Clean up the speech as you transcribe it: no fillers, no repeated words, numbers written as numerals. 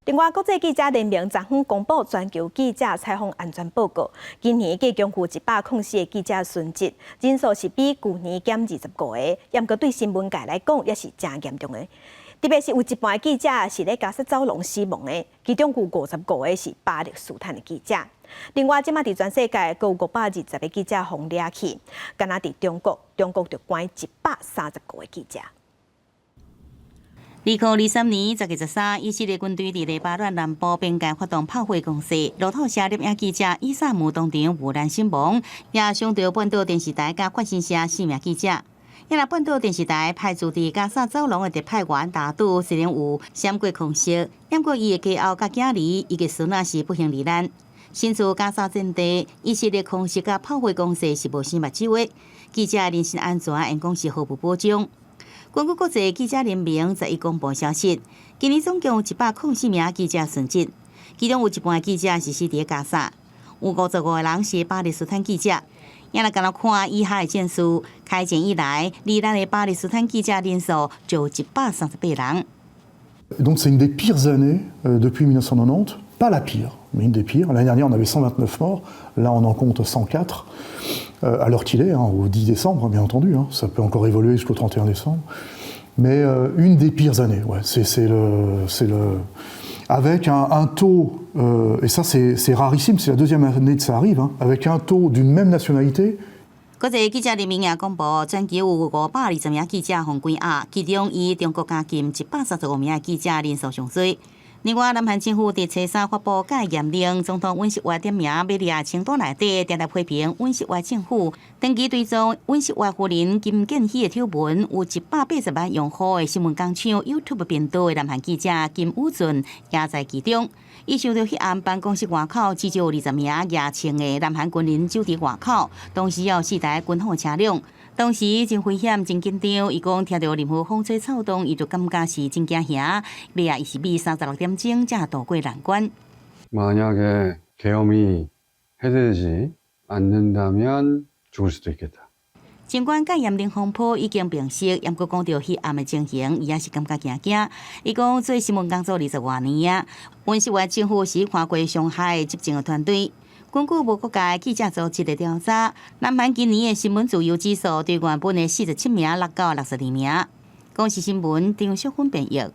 另外，國際記者聯盟昨昏公布全球記者採訪安全報告，今年計共有104個記者殉職，人數是比舊年減25個，毋過對新聞界來講，也是誠嚴重的。特別是有一半記者是咧加薩走廊死亡的，其中有55個是巴勒斯坦的記者。另外，這馬佇全世界閣有520個記者予掠去，干焦佇中國，中國就關135個記者。2023年10月13，以色列軍隊佇黎巴嫩南部邊界發動炮火攻勢，路透社攝影記者伊薩姆當場遇難身亡，也傷著半島電視台佮法新社四名記者。也若半島電視台派駐佇加薩走廊的特派員達杜雖然有閃過空襲，毋過伊的家後佮囝兒，伊的孫仔是不幸罹難。身處加薩戰地，以色列空襲佮炮火攻勢是無生目睭的，記者人身安全應講是毫無保障。根據國際記者聯盟十一公布消息，今年總共有104名記者殉職，其中有一半記者是死佇加薩，有55個人是巴勒斯坦記者。也若干焦看以哈的戰事，開戰以來，罹難的巴勒斯坦記者人數就138人。 Donc c'est une des pires années depuis 1990, pas la pire, mais une des pires. L'année dernière, on avait 129 morts, là on en compte 104, à l'heure qu'il est, hein, au 10 décembre, bien entendu, hein, ça peut encore évoluer jusqu'au 31 décembre. Mais une des pires années, ouais, c'est le, avec un taux, et ça c'est rarissime, c'est la deuxième année que ça arrive, hein, avec un taux d'une même nationalité. 國際記者聯盟也公布，全球有520名記者予關押，其中以中國監禁135名記者人數上濟。另外，南韓政府佇初三發布戒嚴令，總統尹錫悅點名欲掠清單內底，定定批評尹錫悅政府。長期追蹤尹錫悅夫人金建希的醜聞，有180萬用戶的新聞工廠 YouTube 頻道的南韓記者金宇俊也在其中。伊受到彼暗辦公室外口至少20名額槍的南韓軍人守佇外口，同時有四台軍方車輛。當時真危險、真緊張。伊講聽著任何風吹草動，伊就感覺是真驚嚇。尾仔伊是比36點鐘才渡過難關。 만약에 계엄이 해제되지 않는다면 죽을 수도 있겠다. 儘管戒嚴令風波已經平息，毋過講著彼暗的情形，伊也是感覺驚驚。伊講做新聞工作20外年啊，尹錫悅政府是看過上海執政的團隊。根據無國界記者組織的調查，南韓今年的新聞自由指數對原本的47名落到62名。公視新聞張淑芬編譯。